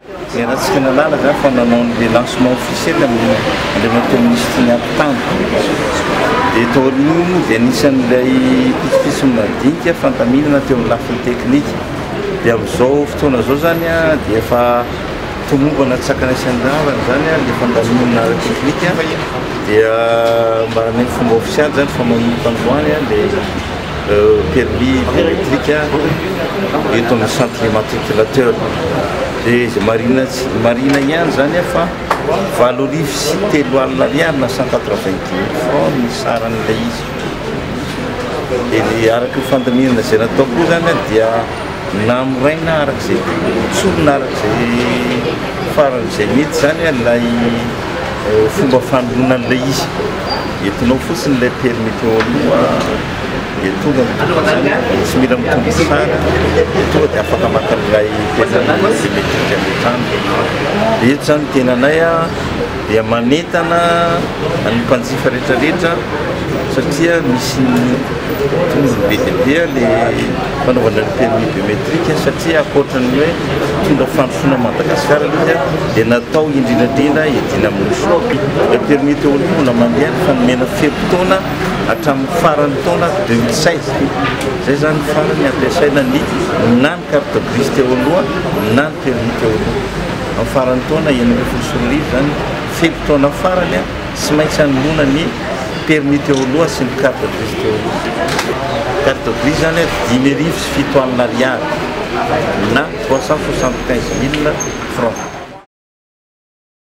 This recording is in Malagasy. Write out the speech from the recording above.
Niarahantsika nahalala izany fa nanao an'ilay lancement officiel amin'ny Andriamatoa Minisitry ny Atitany. Dia taorian'io moa dia anisan'ilay pitsopitsony madinika fandaminana teo amin'ny lafiny teknika. Dia amin'izao fotoana izao izany dia efa tomombana tsy sakana sy andavana izany ilay fandaminana ara-teknika. Dia mba amin'ny fomba ofisialy izany fa manomboka androany ilay permis biométrique eto amin'ny centre immatriculateur. Dia izay marihina marihina ihany izany fa 380 ariary na 190 mille francs ny saran'ilay izy. Dia ny araka ny fandaminana izay natao koa izany dia namoraina araka izay tsorina araka izay faran'izay mety izany ilay fomba fanoloana an'ilay izy. Entinao fotsiny ilay permis teo aloha dia tonga ny tompony izany, tsy mila mitombo sary dia tonga dia afaka maka an'ilay permis biométrique avy hatrany. Dia eto izany ny tenanay dia manentana ny mpanjifa rehetrarehetra satria misy tombony be dia be ilay fanaovana ny permis biométrique satria ankoatra ny hoe mitondra fandrosoana an'i Madagasikara ilay izy dia natao indrindra indrindra hiadiana amin'ny hosoka. Ilay permis teo aloha mbola mandeha fa nomena fe-potoana hatramin'ny faran'ny taona 2016. Izay izany ny farany ampiasaina ny na ny carte grise teo aloha na ny permis teo aloha. Amin'ny faran'ny taona 2016 izany fe-potoana farany tsy maintsy hanoloana ny permis teo aloha sy ny carte grise teo aloha. Carte grise izany 7007 ariary na 375 mille francs.